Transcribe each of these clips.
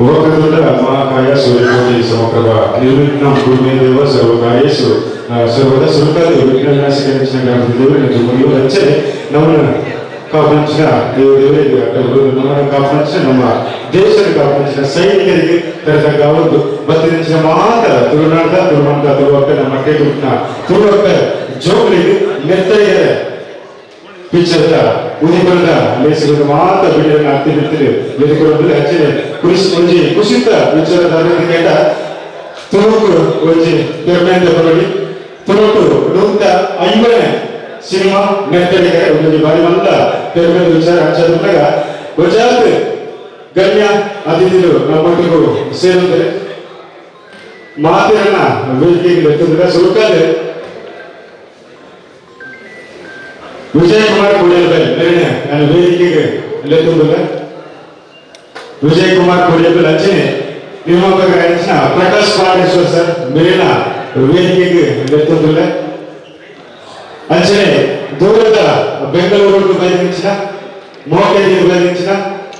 ವಕ್ರತುಂಡ ಮಹಾಕಾಯ ಸೂರ್ಯಕೋಟಿ ಸಮಪ್ರಭ ನಿರ್ವಿಘ್ನಂ ಕುರು ಮೇ ದೇವ ಸರ್ವಕಾರ್ಯೇಷು ಸರ್ವದ. ಸುರುಕಾದ ವಿಘ್ನ ವಿನಾಶಕ ನೆಚ್ಚಿನ ಗಣಪತಿ ದೇವರಿಗೆ ಮುಗಿಯುವ ಅಂಚನೆ ನಮ್ಮನ್ನ ಕಾಪಂಚಿನ ದೇವ ದೇವರಿಗೆ, ನಮ್ಮನ್ನ ಕಾಪಂಚಿನ, ನಮ್ಮ ದೇಶದ ಕಾಪಂಚಿನ ಸೈನಿಕರಿಗೆ ತರತಕ್ಕ ಒಂದು ಬತ್ತಿನ ಮಾತ ತುಳುನಾಡ ತುಳುಮಂಡ ತುಳುವಕ್ಕ ನಮ್ಮ ಕೇಟುನ ತುಳುವಕ್ಕ ಜೋಕುಲಿಗೆ ನೆತ್ತರಿಗೆ ಪಿಕ್ಚರ್ದ ಉದಿಪನದ ಲೇಸುಗಳು ಮಾತ ಬಿಡಿಯನ್ನು ಅತ್ತಿ ಬಿತ್ತಿರು ಎದುಕೊಂಡು ಅಂಚನೆ ಖುಷಿ ಒಂಜಿ ಖುಷಿತ ವಿಚಾರ ಕೇಟ ತುಳುಕು ಒಂಜಿ ಪೆರ್ಮೆಂದ ಬರಲಿ. ತುಳುಟು 150ನೇ ಸಿನಿಮಾ ನೆತ್ತರಿಗೆ ಒಂಜಿ ಬಾರಿ ಮಲ್ಲ ಪೆರ್ಮೆದ ವಿಚಾರ. ಅಂಚಾದ ಗುಜರಾತ್ ಗಣ್ಯ ಅತಿಥಿಗಳು ನಮ್ಮೊಟ್ಟಿಗೂ ಸೇರುತ್ತಾರೆ. ಮಾತಿರನ್ನ ವೇದಿಕೆಗೆ ಎತ್ತುವುದಿಲ್ಲ. ಸುರುಕಾದ ವಿಜಯ್ ಕುಮಾರ್ ಕೋಡಿಯಲ್ಬೆಲ್ ಮೇರೆನೆ ನಾನು ವೇದಿಕೆಗೆ ಲೆತ್ತುವುದಿಲ್ಲ. ವಿಜಯ್ ಕುಮಾರ್ ಕೋಡಿಯಲ್ಬೆಲ್ ಅಂಚನೆ ನಿರ್ಮಾಪಕರಾದ ಪ್ರಕಾಶ್ ಪಾಂಡೇಶ್ವರ್ ಸರ್ ಮೇರಿನ ವೇದಿಕೆಗೆ ಲೆತ್ತುವುದಿಲ್ಲ. ಅಂಚನೆ ದೂರದ ಬೆಂಗಳೂರು ಬಯಲಿಂಚಿನ ಮೋಕೆದಿಗೆ ಬಯಲಿಂಚಿನ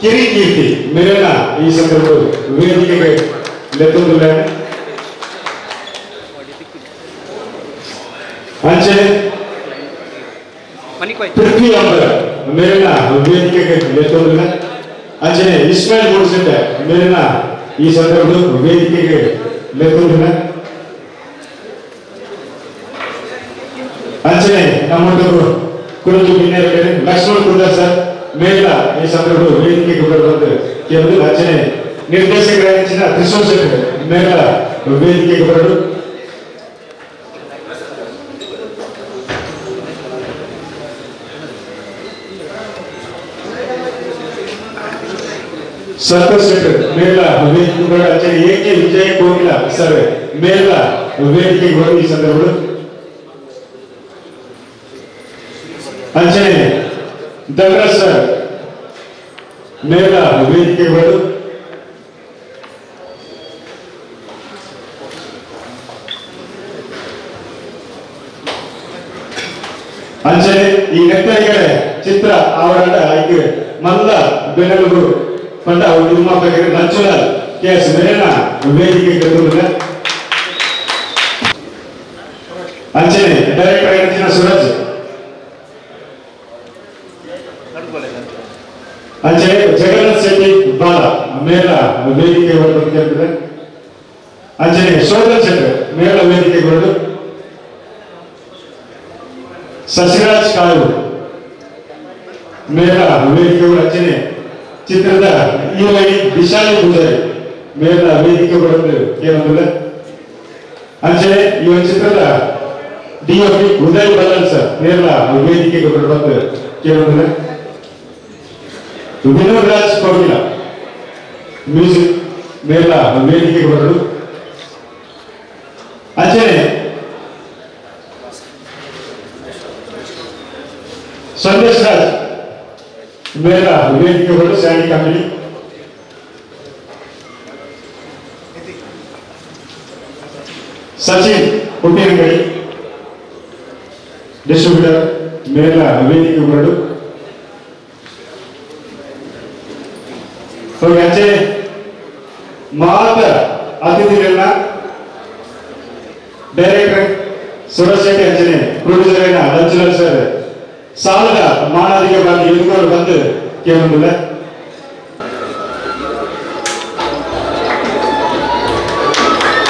ಕಿರಿಕೀರ್ತಿ ಮೇರಿನ ಈ ಸಂದರ್ಭ ವೇದಿಕೆಗೆ ಲೆತ್ತುವುದಿಲ್ಲ. ಅಂಚನೆ ಪೃಥ್ವಿ ಅಂಬರ್ ಮೇರಿನ ವೇದಿಕೆಗೆ ಲೆತ್ತುವುದಿಲ್ಲ. ಅಂಚನೆ ಇಸ್ಮಾಯಿಲ್ ಮೂಡಿಸಿದ್ದ ಮೇರಿನ ಈ ಸಂದರ್ಭ ವೇದಿಕೆಗೆ ಲೆತ್ತುವುದಿಲ್ಲ. ಅಂಚನೆ ನಮ್ಮೊಟ್ಟಿಗೆ ಕುರುಂಜು ಬಿನ್ನೇರು ಲಕ್ಷ್ಮಣ್ ಕುಂದರ್ ಸರ್ ಮೇಲ ಈ ಸಂದರ್ಭ ವೇದಿಕೆಗೆ ಬರುವಂತೆ ಕೇಳುವುದು. ಅಂಚನೆ ನಿರ್ದೇಶಕರಾದ ತ್ರಿಶೂಲ್ ಶೆಟ್ಟಿ ಮೇಲ ವೇದಿಕೆಗೆ ಬರಲು. ಸಂತೋಷ್ ಶೆಟ್ಟಿ ಮೇಲ ವೇದಿಕೆ ಬರಲು. ಅಂಚನೆ ಎ ಕೆ ವಿಜಯ್ ಕೋಗಿಲ ಸರ್ ಮೇಲ ವೇದಿಕೆಗೆ ಬರುವ ಈ ಸಂದರ್ಭಗಳು. ಅಂಚನೆ ಧನರಾಜ್ ಸರ್ ಮೇಲ ವೇದಿಕೆಗೆ ಬರಲು. ಅಂಚನೆ ಈ ನೆತ್ತರಿಗಡೆ ಚಿತ್ರ ಆವರಣ ಐಕ್ ಮಲ್ಲ ಬೆನಲೂರು ಪಂಡ ಅವು ನಿರ್ಮಾಪಕರು ಲಂಚುಲಾಲ್ ಕೆ ಎಸ್ ಮೇಲಿನ ವೇದಿಕೆಗೆ ಬರುವುದಿಲ್ಲ. ಅಂಚನೆ ಡೈರೆಕ್ಟರ್ ಆಗಿನ ಸುರಜ್, ಅಂಚನೆ ಜಗನ್ನಾಥ್ ಶೆಟ್ಟಿ ಬಾಲ ಮೇಲ ವೇದಿಕೆ ಬರಬೇಕು. ಅಂಚನೆ ಶೋಧನ್ ಶೆಟ್ಟಿ ಮೇಲ ವೇದಿಕೆ ಬರಲು. ಶಶಿರಾಜ್ ಕಾಳು ಮೇಲ ವೇದಿಕೆ. ಅಂಚನೆ ಚಿತ್ರದ ಹೀರೋಯಿನ್ ವಿಶಾಲಿ ಪೂಜಾರಿ ಮೇಲ ವೇದಿಕೆ ಬರೋದು ಏನಂದ್ರೆ. ಅಂಚನೆ ಈ ಒಂದು ಚಿತ್ರದ ಡಿಒಪಿ ಉದಯ್ ಬಲ್ಲಲ್ ಸರ್ ನೇರ ವೇದಿಕೆಗೆ ಬರುವಂತ ಕೇಳೋದಿಲ್ಲ. ವಿನೋದ್ ರಾಜ್ ಕೋಗಿಲ ಮ್ಯೂಸಿಕ್ ಮೇಲ ವೇದಿಕೆಗೆ ಬರಲು. ಅಂಚನೆ ಸಂದೇಶ್ ರಾಜ್ ಮೇಲ ವೇದಿಕೆ ಬರಲು, ಸ್ಯಾಂಡಿ ಕಂಪನಿ. ಸಚಿನ್ ಹುಟ್ಟಿನಂಗಡಿ ಡಿಸ್ಟ್ರಿಬ್ಯೂಟರ್ ಮೇಲ ವೇದಿಕೆ ಬರಲು. ಓಕೆ, ಅಂಚನೆ ಮಾತ ಅತಿಥಿಗಳನ್ನ ಡೈರೆಕ್ಟರ್ ಸುರೇಶ್ ಶೆಟ್ಟಿ ಅಂಚನೆ ಪ್ರೊಡ್ಯೂಸರ್ అయిన లంచుಲಾಲ್ ಸರ್ ಸಾಲದ ಮಾನಾದಿಗೆ ಬಂದು ಎದುರು ಬಂದು ಕೇಳೋದಿಲ್ಲ.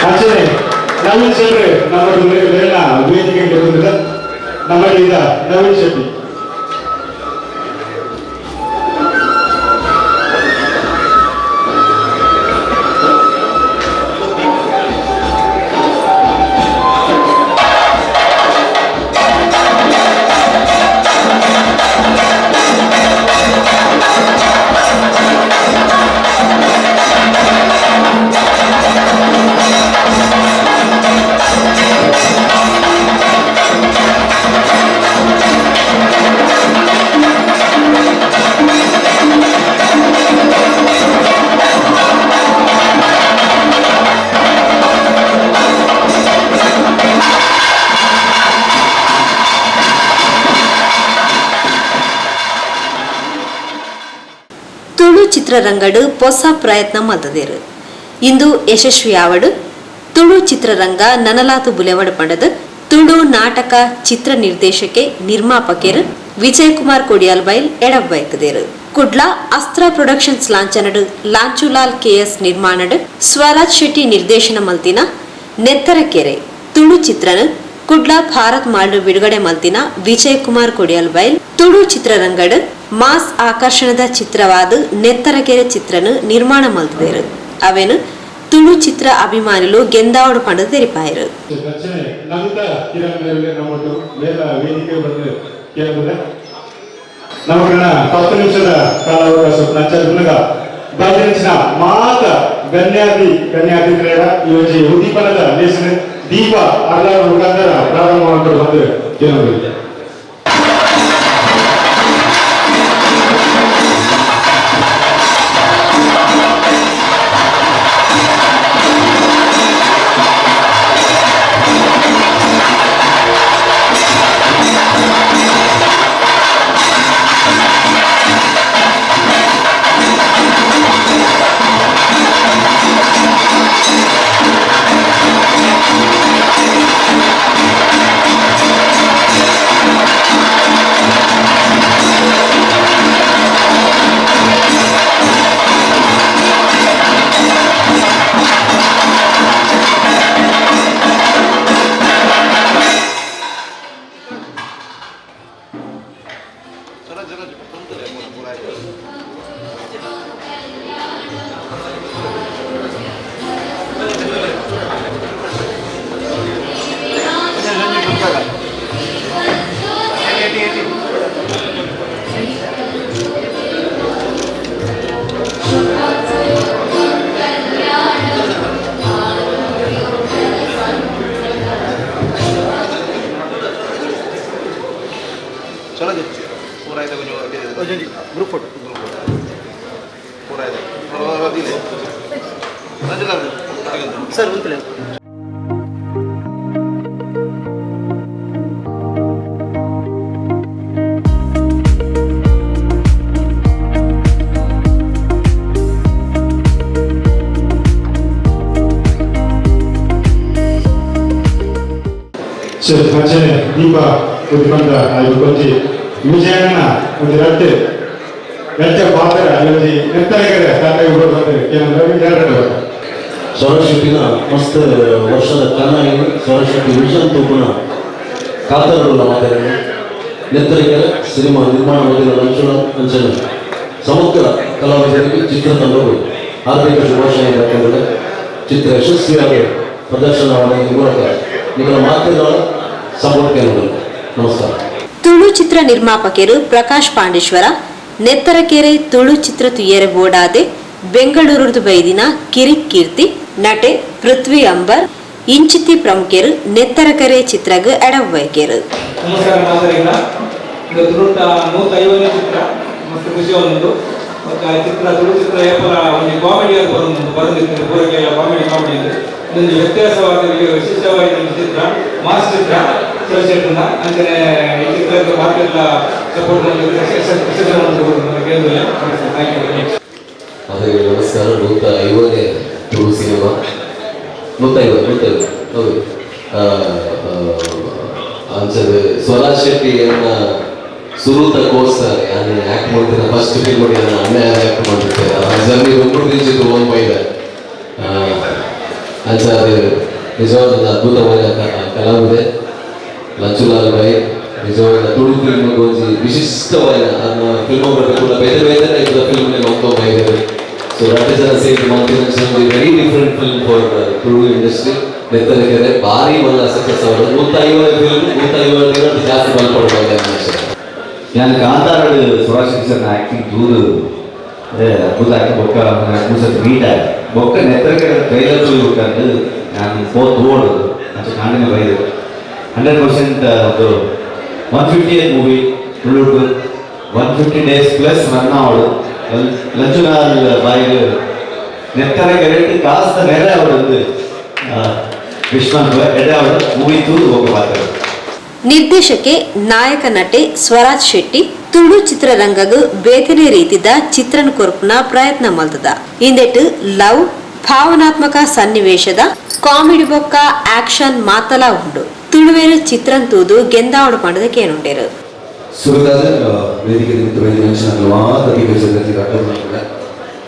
ಅಂಚನೆ ನವೀನ್ ಶೆಟ್ಟಿ ನಮ್ಮ ವೇದಿಕೆ ಬರುವುದಿಲ್ಲ. ನಮ್ಮ ನವೀನ್ ಶೆಟ್ಟಿ. Tulu ಚಿತ್ರರಂಗಡು ಹೊಸ ಪ್ರಯತ್ನ ಮಲ್ತದೇರು. ಇಂದು ಯಶಸ್ವಿಯಾವಡು ತುಳು ಚಿತ್ರರಂಗ ನನಲಾತು ಬುಲೆವಡು ಪಂಡದು ತುಳು ನಾಟಕ ಚಿತ್ರ ನಿರ್ದೇಶಕೆ ನಿರ್ಮಾಪಕರು ವಿಜಯಕುಮಾರ್ ಕೊಡಿಯಾಲ್ಬೈಲ್ ಎಡಬೈಕದೇರು. ಕುಡ್ಲ ಅಸ್ತ್ರ ಪ್ರೊಡಕ್ಷನ್ಸ್ ಲಾಂಛನಡು ಲಾಂಚುಲಾಲ್ ಕೆಎಸ್ ನಿರ್ಮಾಣಡು ಸ್ವರಾಜ್ ಶೆಟ್ಟಿ ನಿರ್ದೇಶನ ಮಲ್ತಿನ ನೆತ್ತರಕೆರೆ ತುಳು ಚಿತ್ರನ ಕುಡ್ಲ ಭಾರತ್ ಮಾಲ್ಡು ಬಿಡುಗಡೆ ಮಲ್ತಿನ ವಿಜಯಕುಮಾರ್ ಕೊಡಿಯಾಲ್ಬೈಲ್ ತುಳು ಚಿತ್ರರಂಗಡು ಮಾಸ್ ಆಕರ್ಷಣದ ಚಿತ್ರವಾದ ನೆತ್ತರಕೆರೆ ಚಿತ್ರನ ನಿರ್ಮಾಣ ಮಲ್ತದೇರು. ಅವೇನು ತುಳು ಚಿತ್ರ ಅಭಿಮಾನಿಲು ಗೆಂದಾವಡು ಪಂಡದು ತೆರಿಪಾಯರು. ನಮಗಣ 10 ನಿಮಿಷದ ಕಾಲಾವಕಾಶ ನಂಚ ಬಾಜಿನ ಮಾತ ಗಣ್ಯಾತಿ ಗಣ್ಯಾತಿಥಿಗಳ ಈ ಒಂಜಿ ಉದ್ದೀಪನದ ಲೇಸನ ದೀಪ ಅರ್ಲಾದ ಮುಖಾಂತರ ಪ್ರಾರಂಭ ಬಂದು ಜನರು. Group photo sir ಒಂದು. ಅಂಚನೆ ದೀಪ ಉದ್ಬಂದ ಐದು ವಿಜಯಣ್ಣ ಒಂದು ರಟ್ಟೆ ರಟ್ಟೆ ಪಾತ್ರ ಅಲ್ಲಿ ನೆತ್ತರಗೆರೆ ತಾತಾಗಿ ಬಂದು ಕೆಲವೊಂದು ಸ್ವರಶೆಟ್ಟಿನ ಮಸ್ತ್ ವರ್ಷದ ಕನ ಸ್ವರಶೆಟ್ಟಿ ವಿಷನ್ ತೂಪುನ ಕಾತರಡುಲ್ಲ ಮಾತಾಡ ನೆತ್ತರಿಗೆರೆ ಸಿನಿಮಾ ನಿರ್ಮಾಣ ಮಾಡಿದ ಲಂಚನ ಅಂಚನೆ ಸಮಗ್ರ ಕಲಾವಿದರಿಗೆ ಚಿತ್ರತಂಡವು ಹಾರ್ದಿಕ ಶುಭಾಶಯ. ಯಾಕೆಂದರೆ ಚಿತ್ರ ಯಶಸ್ವಿಯಾಗಿ ಪ್ರದರ್ಶನ ಮೂಲಕ ನಿಮ್ಮ ಮಾತಿನ ಸಪೋರ್ಟ್ ಕೇಳುವುದು. ನಮಸ್ಕಾರ. ತುಳು ಚಿತ್ರ ನಿರ್ಮಾಪಕರು ಪ್ರಕಾಶ್ ಪಾಂಡೇಶ್ವರ ನೆತ್ತರಕೆರೆ ತುಳು ಚಿತ್ರ ತುಯ್ಯರೆ ಬೋಡಾದೆ ಬೆಂಗಳೂರು ಬೈದಿನ ಕಿರಿಕ್ ಕೀರ್ತಿ ನಟೆ ಪೃಥ್ವಿ ಅಂಬರ್ ಇಂಚಿತಿ ಪ್ರಮುಖರು ನೆತ್ತರಕೆರೆ ಚಿತ್ರಗ್ ಎಡವೈಕೆರು. ನಮಸ್ಕಾರ ಮಾತರಿಗಳ. ಇದು ತುಳುಟ 150ನೇ ಚಿತ್ರ, ಮಸ್ತ್ ಖುಷಿ ಒಂದು. ಮತ್ತು ಆ ಚಿತ್ರ ತುಳು ಚಿತ್ರ ಏಪಲ ಒಂದು ಕಾಮಿಡಿಯಾದ ಬರೊಂದು ಬರೊಂದಿತ್ತು ಪೂರಕ್ಕೆಲ್ಲ ಕಾಮಿಡಿ ಕಾಮಿಡಿ ಇದೆ. ಇದೊಂದು ವ್ಯತ್ಯಾಸವಾದ ವಿಶಿಷ್ಟವಾದ ಒಂದು ಚಿತ್ರ, ಮಾಸ್ ಚಿತ್ರ ಸುರಕ್ಷೇತ್ರನ. ಅಂಚನೆ ಈ ಚಿತ್ರಕ್ಕೆ ಮಾತೆಲ್ಲ ಸಪೋರ್ಟ್ ಕೇಳಿದ್ರೆ thank you very much. ಅದೇ ನಮಸ್ಕಾರ. 150ನೇ ತುಳು ಸಿನಿಮಾ, 150 150 ಹೌದು. ಅಂಚದ ಸ್ವರಾಜ್ ಶೆಟ್ಟಿ ಎನ್ನ ಸುರೂತ ಕೋಸ್ಟಾರ್. ಯಾನ್ ಆ್ಯಕ್ಟ್ ಮಾಡ್ತಿದ್ದ ಫಸ್ಟ್ ಫಿಲ್ಮ್ ನಾನು ಅಣ್ಣೆ ಆ್ಯಕ್ಟ್ ಮಾಡ್ತಿದ್ದೆ. ಆ ಜರ್ನಿ ரொம்ப ರೀಚಿದ್ದು ಓನ್ ಬೈದ ಅಂಚ ಅದು ನಿಜವಾದ ಒಂದು ಅದ್ಭುತವಾದ ಕಲಾವಿದೆ ಲಂಚುಲಾಲ್ ಬೈ. ನಿಜವಾದ ತುಳು ಫಿಲ್ಮ್ ಒಂಜಿ ವಿಶಿಷ್ಟವಾದ ಅದನ್ನ ಫಿಲ್ಮ್ ಕೂಡ ಬೇರೆ ಬೇರೆ ಟೈಪ್ದ ಫಿಲ್ಮ್ ಮಲ್ತೊಂದು ಬೈದೆರ್. ಸೊ ರಡ್ಡ್ ಜನ ಸೇರಿ ಮಲ್ತಿನ ಒಂಜಿ very different film for Tulu industry. Netharakere ಭಾರಿ ಮಲ್ಲ ಸಕ್ಸಸ್ ಆವಡ್. 150 ಫಿಲ್ಮ್ 150 ದಿನ ಜಾಸ್ತಿ ಮಲ್ಪೊಡು. ഞാൻ ಕಾಂತಾರಡು ಸ್ವರಾಜ್ ಸರ್ನ ಆ್ಯಕ್ಟಿಂಗ್ ತೂದು ಅದ್ಭುತ ಆಗಿ ಬೊಕ್ಕ ಮೂಸತ್ ಮೀಟ್ ಆಗಿ ಬೊಕ್ಕ ನೆತ್ತರಕೆರೆ ಟ್ರೈಲರ್ ತೂದು ನಾನು ಫೋರ್ ಓಡು ಅಂಚ ಕಾಂಡಿನ ಬೈದು 100% ಒಂದು 150th movie ತುಳುಟು 150 days plus run ಆವಡು. ಲಂಚುಲಾಲ್ ಬಾಯಿಗೆ ನೆತ್ತರಕೆರೆ ಕಾಸ್ತ ನೆರೆ ಅವಳು ವಿಶ್ವನ್ ಎಡೆ ಅವಳು ಮೂವಿ ತೂದು ಹೋಗ ಪಾತ್ರ. ನಿರ್ದೇಶಕೆ ನಾಯಕ ನಟೆ ಸ್ವರಾಜ್ ಶೆಟ್ಟಿ ತುಳು ಚಿತ್ರರಂಗಗ್ ಬೇತನೆ ರೀತಿದ ಚಿತ್ರಣ ಕೊರ್ಪುನ ಪ್ರಯತ್ನ ಮಲ್ತದ. ಇಂದೆಟ್ ಲವ್, ಭಾವನಾತ್ಮಕ ಸನ್ನಿವೇಶದ ಕಾಮಿಡಿ ಬೊಕ್ಕ ಆಕ್ಷನ್ ಮಾತಲಾ ಉಂಡು. ತುಳುವೇರು ಚಿತ್ರನ್ ತೂದು ಗೆಂದಾವಡು ಪಂಡದ ಕೇನುಂಡೇರು. ಸುರುಕಾದ ವೇದಿಕೆ ನಿಮಿತ್ತ ಬೈದಿನ ಮಾತ ದಿಗ್ಗಜರಿಗೆ ಅಡ್ಡ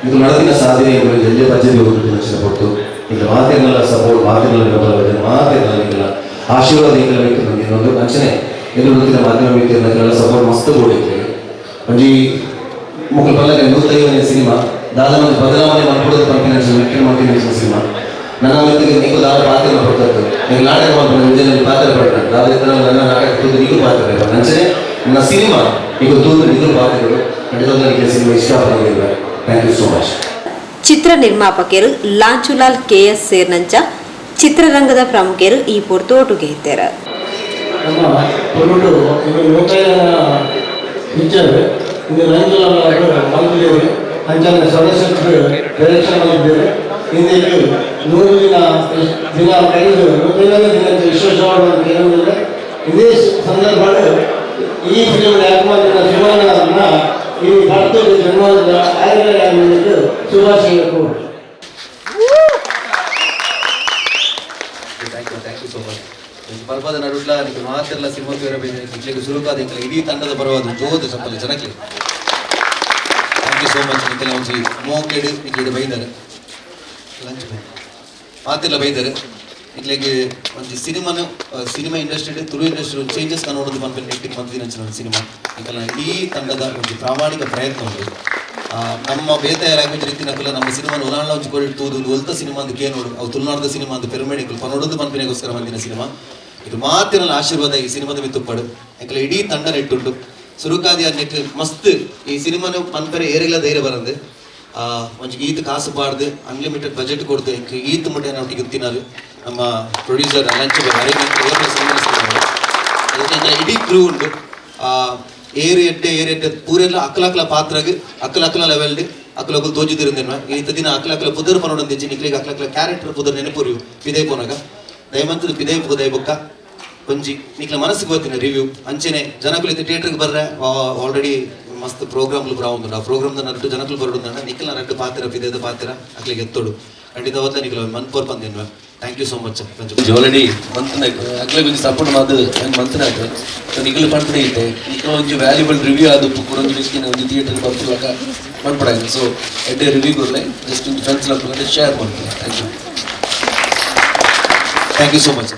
ಇದು ನಡೆದಿನ ಸಾಧನೆ ಜಲ್ಲೆ ಪಜ್ಜೆ ಹೋಗುತ್ತಿನ ಪೊರ್ತು. ಈಗ ಮಾತೆಲ್ಲ ಸಪೋರ್ಟ್, ಮಾತೆಲ್ಲ ಬೆಂಬಲ, ಮಾತೆಲ್ಲ ನಿಗಲ ಆಶೀರ್ವಾದ ಎಂಕಲ ಬೇಕು ಇನ್ನೊಂದು. ಅಂಚನೆ ಎದುರು ವೃತ್ತಿನ ಮಾಧ್ಯಮ ಮಿತ್ರರೆಲ್ಲ ಸಪೋರ್ಟ್ ಮಸ್ತ್ ಬೋಡಿತ್ತು. ಒಂಜಿ ಮುಕುಲು ಪಲ್ಲಕ್ಕೆ 150ನೇ ಸಿನಿಮಾ ದಾದ ಒಂಜಿ ಬದಲಾವಣೆ ಮಲ್ಪೊಡು ಪನ್ಪಿನ ನಿಟ್ಟಿನ ಮಲ್ತಿನ ಸಿನಿಮಾ. ನನ್ನ ಮಿತ್ತಿಗೆ ನಿಕ್ಕು ದಾದ ಪಾತ್ರ ಕೊಡ್ತದ್ದು, ನೀವು ನಾಟಕ ಮಲ್ಪುನ ಒಂಜಿ ಪಾತ್ರ ಪಡ್ಡ ದಾದ ಇತ್ತನ ನನ್ನ ನಾಟಕ ತೂದು ನಿಕ್ಕು ಪಾತ್ರ. ಅಂಚನೆ ನನ್ನ ಸಿನಿಮಾ ನಿಕ್ಕು ತೂದು ನಿಕ್ಕು ಪಾತ್ರಗಳು ಖಂಡಿತ ನನಗೆ ಸಿನಿಮಾ ಇಷ್ಟ ಆಗಿದೆ. Thank you so much. ಚಿತ್ರ ನಿರ್ಮಾಪಕರು ಲಾಂಚುಲಾಲ್ ಕೆಎಸ್ ಸೇರ್ನಂಚ ಚಿತ್ರರಂಗದ ಪ್ರಮುಖರು ಈ ಪೊರ್ತು ಒಟ್ಟುಗೆ ಇದ್ದಾರೆ. ನಮ್ಮ ತುಳುಟು ಇದು ನೂತನ ಪಿಕ್ಚರ್. ಇದು ರಂಜುಲಾಲ್ ಅವರು ಮಲ್ತಿದ್ದೇವೆ. ಅಂಚನೆ ಸದಸ್ಯರು ಡೈರೆಕ್ಷನ್ ಮಾಡಿದ್ದೇವೆ. ಇಂದಿಗೆ 100 ದಿನ ದಿನ ಕಳೆದು 150 ದಿನ ವಿಶೇಷವಾದ ಕೆಲವೊಂದಿದೆ. ಇದೇ ಸಂದರ್ಭ ಈ ಫಿಲ್ಮ್ ಯಾಕಂದ್ರೆ ಸುವರ್ಣ ಈ ಭಾರತದ ಜನ್ಮದ ಆಯ್ಕೆ ಶುಭಾಶಯ ಕೋರು. Thank you, thank you so much. ಪರ್ಬದ ನಡುಟ್ಲ ನಿಕ್ಕೆ ಮಾತೆಲ್ಲ ಸಿನಿಮಾ ನಿಕ್ಲೆಗ್ ಸುರುಕಾದ ಎಂಕಲ ಇಡೀ ತಂಡದ ಪರವಾದ ಜೋದು ಚಪ್ಪಲಿ ಜನಕ್ಲೆ. Thank you so much. ನಿಕ್ಕೆಲ್ಲ ಒಂಜಿ ಮೋಕೆಡ್ ನಿಕ್ಲೆಡ್ ಬೈದಾರೆ, ಲಂಚ್ ಮಾತೆಲ್ಲ ಬೈದಾರೆ. ನಿಕ್ಲೆಗ್ ಒಂಜಿ ಸಿನಿಮಾನ cinema industry, Tulu industry changes ಕನ್ನಡದ ಪನ್ಪಿನ ನೆಟ್ಟಿಗೆ ಮಂತಿನ ಸಿನಿಮಾ. ನಿಕಲ್ನ ಇಡೀ ತಂಡದ ಒಂಜಿ ಪ್ರಾಮಾಣಿಕ ಪ್ರಯತ್ನ ಉಂಟು. ನಮ್ಮ ಬೇತೆ ಲ್ಯಾಂಗ್ವೇಜ್ ರೀತಿನಕುಲ ನಮ್ಮ ಸಿನಿಮಾನ ಉಲಾಂಡ ಒಂಜಿ ಕೊಡಿ ತೂದು ಒಂದು ಒಲ್ತ ಸಿನಿಮಾ ಅಂತ ಕೇನೋಡು, ಅವು ತುಳುನಾಡದ ಸಿನಿಮಾ ಅಂತ ಪೆರುಮೆ ನಿಕುಲು ಪನೋಡೊಂದು ಪನ್ಪಿನಗೋಸ್ಕರ ಬಂದಿನ ಸಿನಿಮಾ ಇದು. ಮಾತಿನ ಆಶೀರ್ವಾದ ಈ ಸಿನಿಮಾದ ಮಿತ್ತುಪ್ಪಡು. ಎಂಕಲ ಇಡೀ ತಂಡ ನೆಟ್ಟುಂಟು. ಸುರುಕಾದಿ ನೆಟ್ ಮಸ್ತ್ ಈ ಸಿನಿಮಾನ ಪನ್ಪೆರೆ ಏರಿಲ್ಲ ಧೈರ್ಯ ಬರಂದು. ಒಂಜಿ ಈತ್ ಕಾಸು ಪಾಡ್ದು, ಅನ್ಲಿಮಿಟೆಡ್ ಬಜೆಟ್ ಕೊಡ್ದು ಎಂಕ್ ಈತ್ ಮುಟ್ಟ ಒಟ್ಟಿಗೆ ತಿನ್ನಲು ನಮ್ಮ ಪ್ರೊಡ್ಯೂಸರ್ ಲಂಚ್ ಅದಕ್ಕೆ ಎಂಕಲ ಇಡೀ ಕ್ರೂ ಉಂಟು. ಏರು ಎಡ್ಡೆ ಏರು ಎಡ್ಡೆ ಪೂರೆಲ್ಲ ಅಕ್ಕಲ ಅಕ್ಕಲ ಪಾತ್ರಗ್ ಅಕ್ಕಲ ಅಕ್ಕಲ ಲೆವೆಲ್ ಅಕ್ಕಲ ತೋಜಿದಿರಂದೇನು. ಈತ ದಿನ ಅಕ್ಕಲ ಅಕ್ಕಲ ಪುದರ್ ಪನೋಡಂದಿಜ್ಜಿ. ನಿಕ್ಲಿಗೆ ಅಕ್ಕಲ ಅಕ್ಕಲ ಕ್ಯಾರೆಕ್ಟರ್ ಪುದರ್ ನೆನಪುರಿಯು. ಪಿದೈ ಪೋನಾಗ ದಯಮಂತದ ಪಿದೈ ಪೋದೈ ಬೊಕ್ಕ ಒಂಜಿ ನಿಕ್ಲ ಮನಸ್ಸಿಗೆ ಗೊತ್ತಿನ ರಿವ್ಯೂ. ಅಂಚೆನೆ ಜನಕುಲು ಇತ್ತೆ ಥಿಯೇಟರ್ಗೆ ಬರ್ರೆ ಆಲ್ರೆಡಿ ಮಸ್ತ್ ಪ್ರೋಗ್ರಾಮ್ಲು ಪೂರ ಉಂಡು. ಆ ಪ್ರೋಗ್ರಾಮ್ ನಟ್ಟು ಜನಕುಲು ಬರಡು. ನಿಖಲ್ನ ರಡ್ಡು ಪಾತ್ರ ಪಿದೇದ ಪಾತ್ರ ಅಕ್ಲಿಗೆ ಎತ್ತೋಡು. ಖಂಡಿತವಾದ ನಿಖಲ ಮನ್ಪೋರ್ ಪಂದೇನ್ವ. Thank you so much. Already ಮಂತ್ನ ಅಕ್ಲೆಗ್ ಒಂಜಿ ಸಪೋರ್ಟ್ ಮಾತು ಹೆಂಗೆ ಮಂತ್ನಾಕ. ಸೊ ನಿಕುಲು ಪನ್ಪುನ ಇತ್ತೆ ನಿಕುಲು ಒಂಜಿ ವ್ಯಾಲ್ಯೂಬಲ್ ರಿವ್ಯೂ ಆದು ಒಂಜಿ ಮಿಸ್ಕಿನ ಒಂಜಿ ಥಿಯೇಟರ್ ಬರ್ಪುಲಕ ಮನ್ಪುಡಾಗ. ಸೊ ಎಡ್ಡೆ ರಿವ್ಯೂ ಕೊರ್ಲೆ, ಜಸ್ಟ್ ಒಂಜಿ ಫ್ರೆಂಡ್ಸ್ ಶೇರ್ ಮಾಡ್ತಾರೆ. Thank you. Thank you so much.